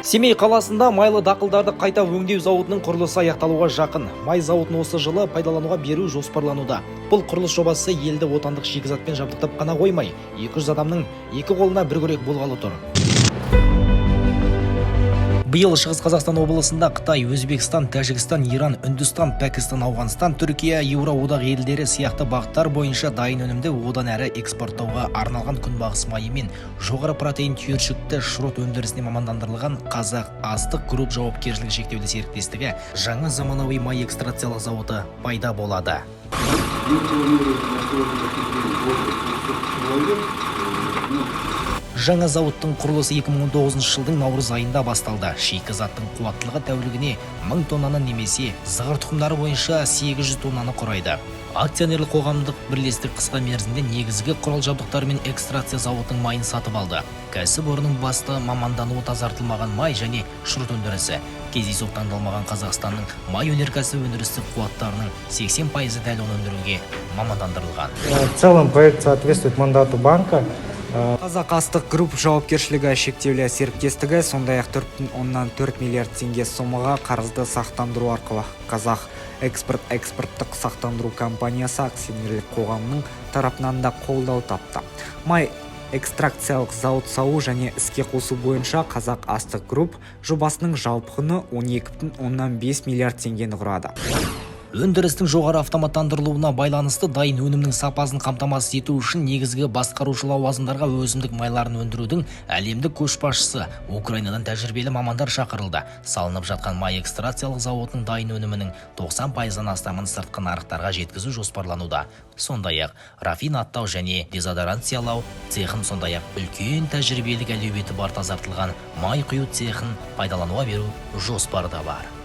Семей қаласында майлы дақылдарды қайта өңдеу зауытының құрылысы аяқталуға жақын. Май зауытын осы жылы пайдалануға беру жоспарлануда. Бұл құрылыс жобасы елді отандық шикізатпен жабдықтап қана қоймай, 200 адамның екі қолына бір күрек болғалы тұр. Биыл Шығыс Қазақстан облысында Қытай, Өзбекстан, Тәжікстан, Иран, Үндістан, Пәкістан, Ауғанстан, Түркия, Еуроодақ елдері сияқты бағыттар бойынша дайын өнімді одан әрі экспорттауға арналған күнбағыс майы мен жоғары протеин түйіршікті шрот өндірісіне мамандандырылған «Қазақ Астық Групп» жауапкершілігі шектеулі серіктестігі жаңа заманауи май экстракциялық зауыты пайда болады. Мы планируем на сегодняшний день более 200 человек. Ну, Жаңа зауыттың құрылысы 2019 жылдың наурыз айында басталды. Шикі заттың қуаттылығы тәулігіне 1000 тоннаны немесе зығыр тұқымдары бойынша 800 тоннаны құрайды. Акционерлік қоғамдық бірлестік қысқа мерзімде негізгі құрал жабдықтары мен экстракция зауытының майын сатып алды. Кәсіпорынның басты мамандануы — тазартылмаған май және шрот өндірісі. Кездейсоқ таңдалмаған Қазақстанның май өнеркәсібі өндірістік қуаттарының 80%-ы дәл оны өндіруге мамандандырылған. В целом проект соответствует мандату банка. «Қазақ Астық Групп» жауапкершілігі шектеулі серіктестігі сондай-ақ 4,4 миллиард теңге сомаға қарызды сақтандыру арқылы «Қазақ Экспорт» экспорттық сақтандыру компаниясы акционерлік қоғамының тарапынан да қолдау тапты. Май экстракциялық зауыт салу және іске қосу бойынша «Қазақ Астық Групп» жобасының жалпы құны 12,5 миллиард теңгені құрады. Өндірістің жоғары автоматтандырылуына байланысты дайын өнімнің сапасын қамтамасыз ету үшін негізгі басқарушы лауазымдарға өсімдік майларын өндірудің әлемдік көшбасшысы Украинадан тәжірибелі мамандар шақырылды. Салынып жатқан май экстракциялық зауытының дайын өнімінің 90%-дан астамын сыртқы нарықтарға жеткізу жоспарлануда. Сондай-ақ рафинадтау және дезодоранциялау цехын, сондай-ақ үлкен тәжірибелік әлеуеті бар тазартылған май құю цехын пайдалануға беру жоспарда бар.